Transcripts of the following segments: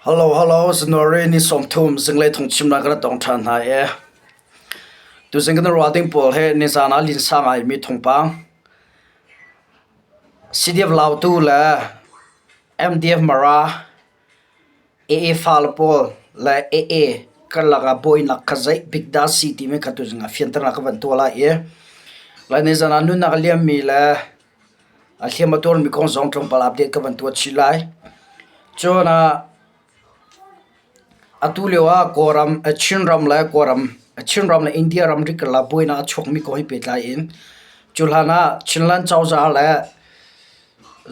Hello, hello, January ni 30 zinglei thungchimnak kan tong ṭhan hna e. Tuzing kan ruah ding pawl he nizan ah linsa ngaimi thawngpang. CDF Lautu le MDF Mara AA fale pawl le AA karlak ah buainak kha zei bik dah a si timi kha tuzing ah fianternak ka van tuah lai i lai nizan ah nunnak a liammi le A hliam a tuarmi kong zong tlawmpal update ka van tuah chih lai. Cun ah atu lio ah Kawlram, Chinram le Kawlram, Chinram le India ramri karlak buainak a chuakmi kong he pehtlai in cu hlan ah Chinland cozah le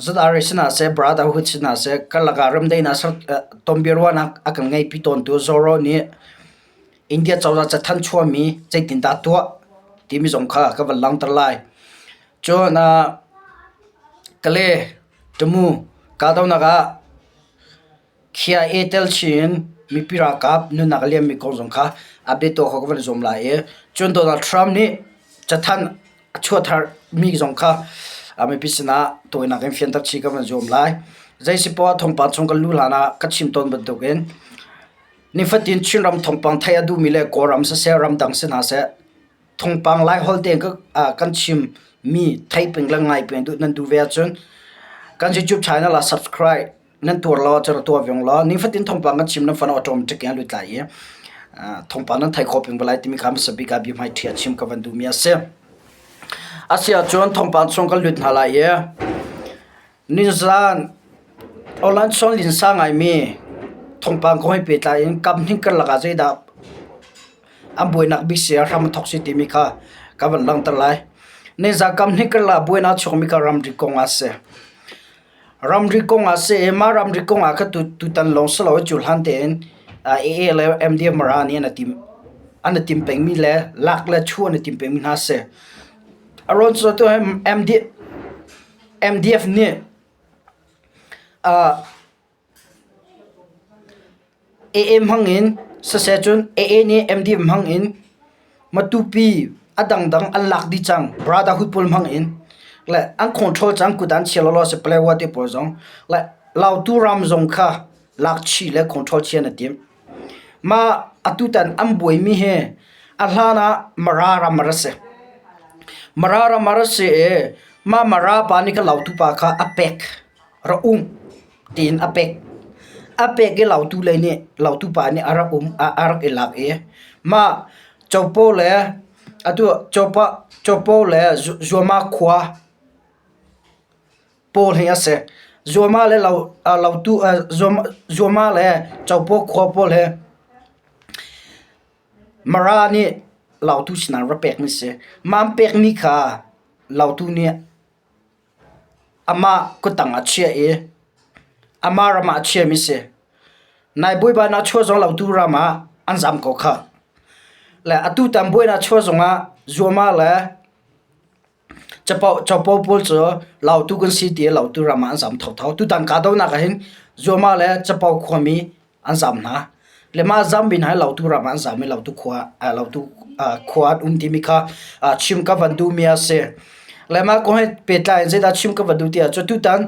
ZRA sinah seh, Brotherhood sinah seh karlak ah remdaihnak tonbiaruahnak a kan ngeihpi tawntu Zoro nih India cozah cathanh chuahmi zeitindah tuah timi zong kha ka van langhter lai. Cun Kale, Tamu kahdohnak ah KIA tel chin in mipi ralkap nunnak a liammi kong zong kha update tuah khawh ka van i zuam lai i cun Donald Trump nih cathanh a chuah tharmi zong kha mipi sinah tawinak in fianter chih ka van zuam lai. Zei si poah thawngpang chung kan luh hlan ah ka chim tawn bantukin nifatin Chinram thawngpang theih a duhmi le Kawlram siseh ramdang si hna seh Thawngpang Laiholh tein kan chimmi theih peng le ngai peng duh nan duh ve ahcun kan YouTube channel ah subscribe nan tuar lo ahcun rak tuah ve law nifatin thawngpang kan chim nan phone ah automatic in a lut lai i thawngpang nan theih khawh peng ve lai timi kha hmasa bik ah biahmai ṭhi chim ka van duhmi a si. A si ahcun thawngpang chung kan lut hna lai i Nizaan Awlanchon linsa ngaimi thawngpang kong he pehtlai in kaphnih karlak ah zeidah an buainak bik si a hram a thawk si timi kha ka van langhter lai. Nizaan kaphnih karlak ah buainak a chuakmi kha ramri kong ah a si. Ramri kong ah a si i mah ramri kong ah khan tutan lawng si loin cu hlan tein AA le MDF Mara nih an i tim an i tim pengmi le lak le chuh an i tim pengmi hna a si. A ruang cu atu hi MD MDF nih AA hmang in siseh cun AA nih MDF hmang in Matupi a dangdang an lak dih cang. Brotherhood pawl hmang in le an control cang kut an chia lawlaw si Palawa te pawl zong le Lautu ram zong kha lak chih le control chih an i tim. Mah atutan an buaimi hi a hlan ah Mara ram a rak si. Mara ram a rak si i mah Mara pa nih khan Lautu pa kha a pek, ra um tiin a pek. A pek i Lautu lei nih Lautu pa nih a rak um a rak i lak i mah Copo le atu Copo le Zuama khua pawl hi a si. Zuama le Lautu Zuama le Copo khua pawl hi Mara nih Lautu sinah ra pekmi a si. Mah an pekmi kha Lautu nih amah kuttang ah a chiah i amah ram ah a chiahmi a si. Nai bawipa nih a chuah zong Lautu ram ah an zam ko khah. Le atutan buainak a chuah zongah Zuama le Capo pawl cu Lautu kan si ti i Lautu ram ah an zam thotho. Tutan kahdohnak ah hin Zuama le Capo khuami an zam hna. Le mah zammi hna hi Lautu ram ah an zam i Lautu khua Lautu khua an um timi kha chim ka van duhmi a si. Le mah kong he pehtlai in zeidah chim ka van duh ti ahcun tutan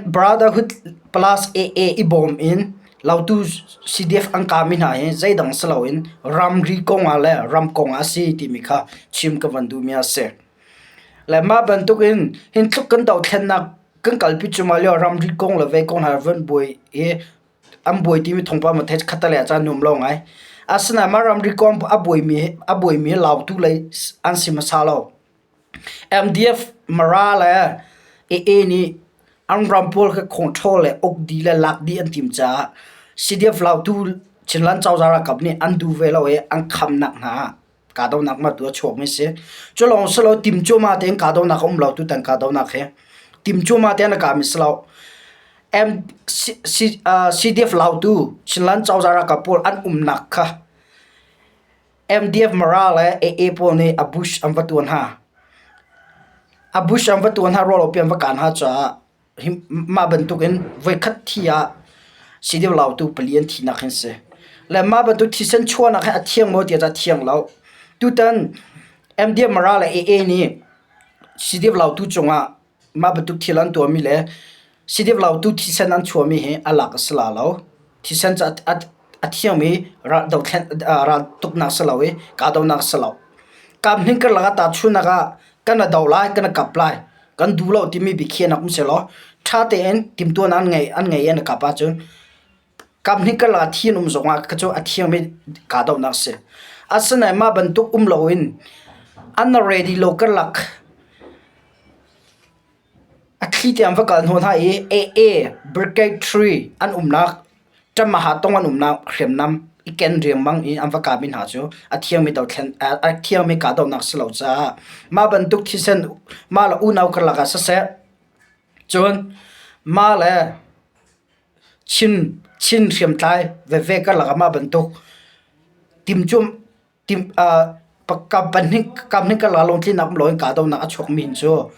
Brotherhood plus AA i bawm in Lautu CDF an kami hna hi zeidang si loin ramri kong ah le ram kong ah a si timi kha chim ka van duhmi a si. Le mah bantukin hin tluk kan dothlennak kan kalpi cuahmah lio ramri kong le vei kong hna van buai i an buai timi thawngpang ma theih khat le ah caan nuam lo ngai. Asinain mah ramri kong a buaimi a buaimi Lautu lei an si hmasa lo. MDF Mara le AA nih an ram pawl kha control le uk dih le lak dih an tim caah CDF Lautu Chinland cozah ralkap nih an duh ve lo i an khamnak hna ah kahdohnak mah tu a chuakmi a si. Cu lawng si lo tim cuahmah tein kahdohnak a um lo tutan kahdohnak hi. Tim cuahmah tein a kahmi si lo. CDF Lautu Chinland cozah ralkap pawl an umnak kha MDF Mara le AA pawl nih a bush an va tuan hna. A bush an va tuan hna ruahlopi an va kaan hna caah mah bantukin voikhat thi ah CDF Lautu pali an thinak hin si. Le mah bantuk thisen chuahnak hi a thiang maw tiah a thiang lo. Tutan MDF Mara le AA nih CDF Lautu cungah mah bantuk thil an tuahmi le. CDF Lautu thisen an chuahmi hi a lak a si la lo. Thisen cu a thiangmi raltuknak si lo i kahdohnak a si lo. Kaphnih karlak ah tahchunhnak ah kan i do lai, kan i kap lai, kan duh lo timi biakhiahnak um sehlaw ṭha tein timhtuahnak an ngei i an i kap ahcun kaphnih karlak ah thi an um zongah kha cu a thiangmi kahdohnak a si. Asinain mah bantuk um loin an ready lo karlak A thli tiang va kal hnawh hna i AA Brigade 3 an umnak Ṭamaha tong an umnak hriamnam i ken riangmang i an va kahmi hna cu a thiangmi dothlen a thiangmi kahdohnak si lo caah mah bantuk thisen mah le unau karlak ah siseh cun mah le Chin Chin hriamtlai veve karlak ah mah bantuk timcum Kam karlak lungtlinnak um loin kahdohnak a chuakmi hin cu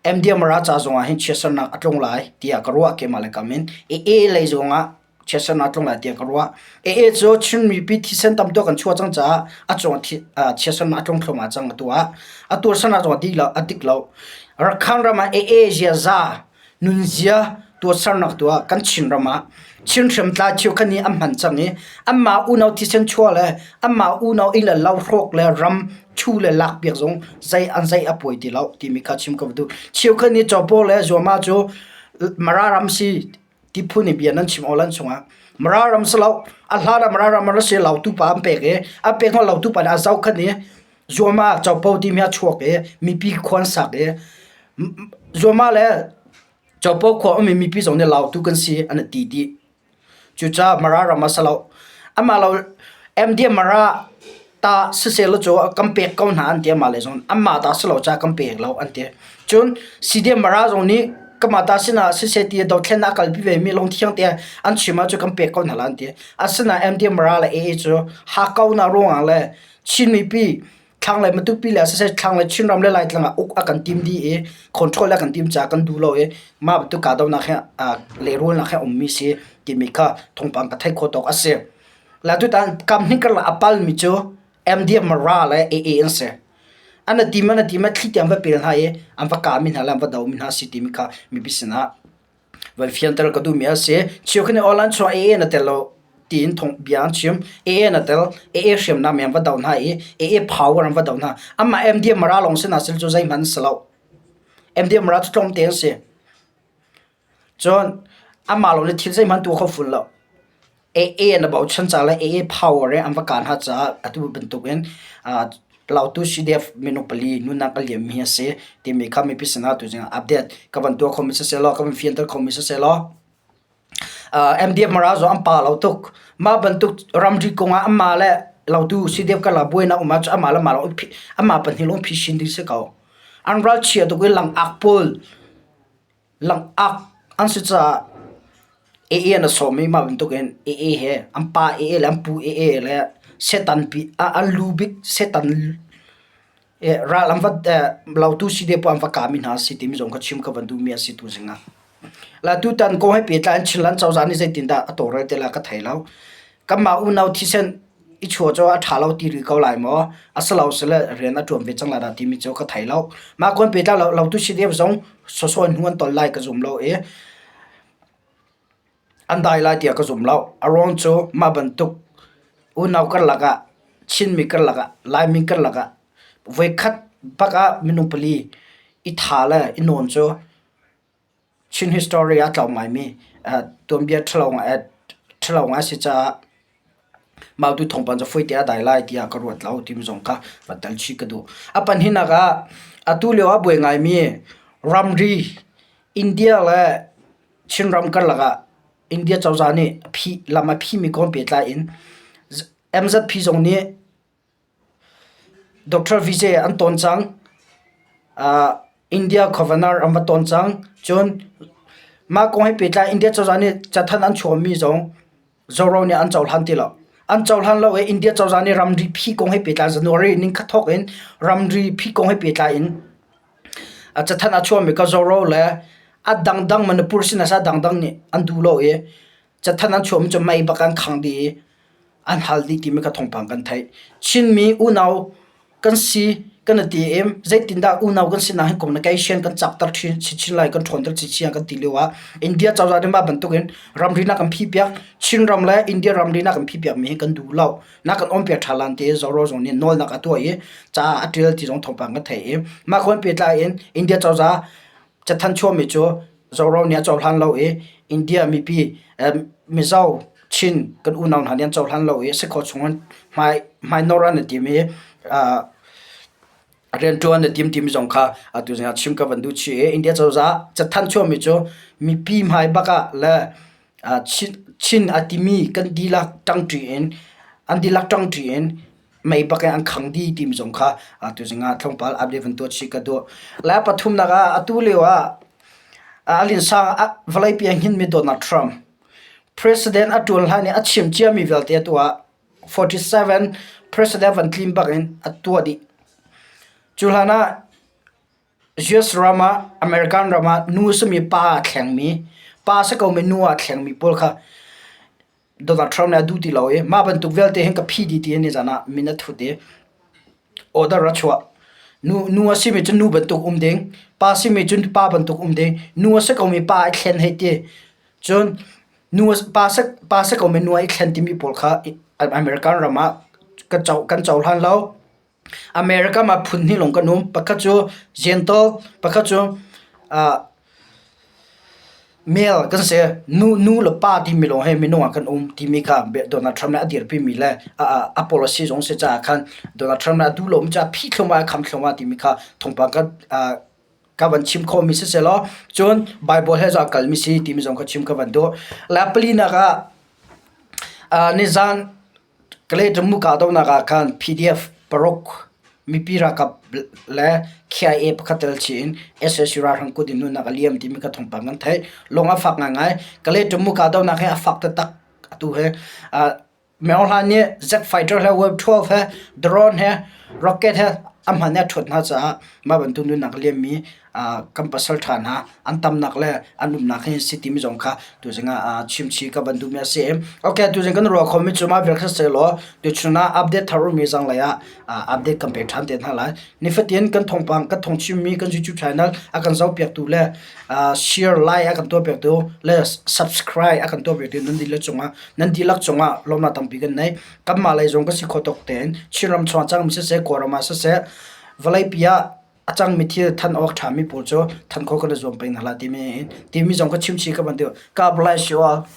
MDMR ca zongah hin chiatsernak a tlung lai tiah ka ruah keimah le kam in. AA lei zongah chiatsernak a tlung lai tiah ka ruah. AA cu Chin mipi thisen tam tuk kan chuah cang caah a cung ah chiatsernak a tlung thluahmah cang atu ah. A tuarsernak zong a dik lo. Rakhan ram ah AA ziaza nunzia tuahsernak tu ah kan Chinram ah Chin hriamtlai cheukhat nih an hman cang i anmah unau thisen chuah le anmah unau inn le lo hrawk le ram thu le lakpiak zong zei an zei a puai ti lo timi kha chim ka va duh. Cheukhat nih Copaw le Zuama cu Mara ram si ti phun i bia nan chim awlan chungah Mara ram si lo a hlan ah Mara ram a si Lautu pa an pek i an pek hnu Lautu pa nih a zohkhat i Zuama Copo timi a chuak i mipi khua an sak i Zuama le Copo khua ummi mipi zong nih Lautu kan si an i ti dih. Cucaah Mara ram ah si lo. Amah lo MDM Mara ta siseh law cu kan pek ko hna an ti amah le zong anmah ta si lo caah kan pek lo an ti. Cun CDM Mara zong nih kanmah ta sinah siseh ti dothlennak a kalpi vemi lungthiang te an chim ahcun kan pek ko hna lai an ti. Asinain MDM Mara le AA cu hakkauhnak ruangah le Chin mipi thlanglei Matupi le siseh thlanglei Chinram le Laitlang ah uk a kan tim dih i control a kan tim caah kan duh lo i mah bantuk kahdohnak hi lehrulnak hi a ummi si timi kha thawngpang ka theih khawh tawk a si. La tutan kam hnih karlak a palmi cu MDM Mara le AA an si. An a tim an a tim a thli tiang va pel hna i an va kahmi hna le an va domi hna si timi kha mipi sinah Van fianter ka duhmi a si. Cheukhat nih aw chuah AA na tel lo tiin thong bia an chim. AA na tel, AA hriamnam an va doh hna i AA power an va doh hna. Amah MDM Mara lawng sin ah sil cu zeihmanh an si lo. MDM Mara cu tlawmte an si. Cun amah lawng nih thil zeihmanh tuah kho fun lo. AA na bochan ca le AA power i an va kaan hna caah atu bantukin Lautu CDF minung pali nunnak a liammi a si timi kha mipi sinah tuzing ah update ka van tuah khomi siseh law ka van fianter khomi siseh law MDF Mara zong an pa lo tuk. Mah bantuk ramri kongah anmah le Lautu CDF karlak buainak um ahcun amah le amah lawng amah pahnih lawng phisin ding si ko. An ralchia tuk i langak pawl Langak an si caah AA an i sawm i mah bantukin AA he an pa AA le an pu AA le Satan pi an lu bik Satan ral an va lautu si te paoh an va kami hna a si timi zong kha chim ka van duhmi a si tuzing ah. La tutan kong he pehtlai in Chinland cozah nih zeitindah a tawlrel te lai ka thei lo. Kanmah unau thisen i chuah cu a ṭha lo ti rih ko lai maw? A si lo sile rian a ṭuan ve cang lai dah timi cu ka thei lo. Mah kong pehtlai lo lautu CDF zong sawsawh in hnu an tol lai ka zum lo i an dai lai tiah ka zum lo. A ruang cu mah bantuk unau karlak ah Chinmi karlak ah Laimi karlak ah voikhat bak ah minung pali i tha le i nawn cu Chin history ah tlawm ngaimi tuanbia ṭhalo ngai a si caah mautu thawngpang cu fawi te a dai lai tiah ka ruat lo timi zong kha va tel chih ka duh. A pahnihnak ah atu lio ah buai ngaimi ramri India le Chinram karlak ah India cozah nih lam a phihmi kong pehtlai in MZP zong nih Doctor Vijay an tawn cang. India governor an va tawn cang. Cun mah kong he pehtlai India cozah nih cathanh an chuahmi zong Zoro nih an cohlan ti lo. An cohlan lo i India cozah nih ramri phi kong he pehtlai January ningkhat thawk in ramri phi kong he pehtlai in cathanh a chuahmi ka Zoro le a dangdang Manipur sin a dangdang nih an duh lo i cathanh an chuahmi cu mei bak an khang dih i an hal dih timi kha thawngpang kan theih. Chinmi unau kan si. Kan i ti i zeitindah unau kan sinak hi communication kan cakter chinchin lai, kan ṭhawnter chinchin kan ti lio ah India cozah nih mah bantukin ramri na kan phihpiak, Chinram le India ramri na kan phihpiakmi hi kan duh lo. Na kan umpiak ṭhan lan ti Zoro zong nih nawlnak a tuah i ca a ṭial ti zong thawngpang kan theih i mah kong pehtlai in India cozah cathanh chuahmi cu Zoro nih a cohlan lo i India mipi Mizo, Chin kan unau hna nih an cohlan lo i a si khawh chung in hmai hmainor an i tim i rianṭuan an i tim timi zong kha atu zing ah chim ka van duh chih i India cozah cathanh chuahmi cu mipi hmai bak ah le Chin a timi kan dihlak ṭangṭi in an dihlak ṭangṭi in mei bak in an khang dih timi zong kha tuzing ah tlawmpal update van tuah chih ka duh. Le pathumnak ah atu lio ah a linsang vawleipi a hninmi Donald Trump president a ṭuan hlan i a chim ciami vialte atu ah 47 president van tlin bak in a tuah dih. Cu hlan ah US ram ah American ram ah nu simi pa aa thlengmi pa si komi nu aa thlengmi pawl kha Donald Trump nih a duh ti lo i mah bantuk vialte hin ka phi dih ti nizan ah min a thut i order a chuah. Nu, nu a simi cu nu bantuk um ding, pa simi cu pa bantuk um ding, nu a si komi pa ai thlen hei ti. Cun nu pa si, pa si komi nu ai thlen timi pawl kha American ram ah kan co, kan cohlan lo. America ah phun hnih lawng kan um. Pakhat cu gentle, pakhat cu male kan si. Nu, nu le pa timi lawng hi minung ah kan um timi kha Donald Trump nih a dirpimi le a policy zong si caah khan Donald Trump nih a duh lomi caah phih thluahmah a kham thluahmah timi kha thawngpang kan ka van chim khawhmi siseh law cun Bible he zong a kalmi si timi zong kha chim ka van duh. Le palinak ah nizan Kalaymyo kahdohnak ah khan PDF paruk mipi ralkap le KIA pakhat tel chih in sac ralhrang kut in nunnak a liam timi kha thawngpang kan theih. Lung a fak ngaingai. Kalaymyo kahdohnak hi a fak taktak atu hi. Min Aung Hlaing nih jet fighter he Wave 12 he drone he rocket he a hman i a ṭhuat hna caah mah bantuk nunnak a liammi kan pasal ṭha hna an tamnak le an umnak hi si timi zong kha tuzing ah chimchih ka van duhmi a si. Okay, tuzing kan ruah khomi cu mah vial kha si law tuchun ah update thar ummi zanglei ah update kan pek ṭhan te hna lai. Nifatin kan thawngpang kan thawng chimmi kan YouTube channel a kan zohpiaktu le share like a kan tuahpiaktu le subscribe a kan tuahpiaktu nan dihlak cungah nan dihlak cungah lawmnak tampi kan nei. Kanmah lei zong kan si khawh tawk tein Chinram chungah cangmi siseh, Kawlram ah siseh, vawleipi ah a cangmi thil than awk ṭhami pawl cu than khawh kan i zuam peng hna lai timi timi zong ka chimchih ka van ti. God bless you all.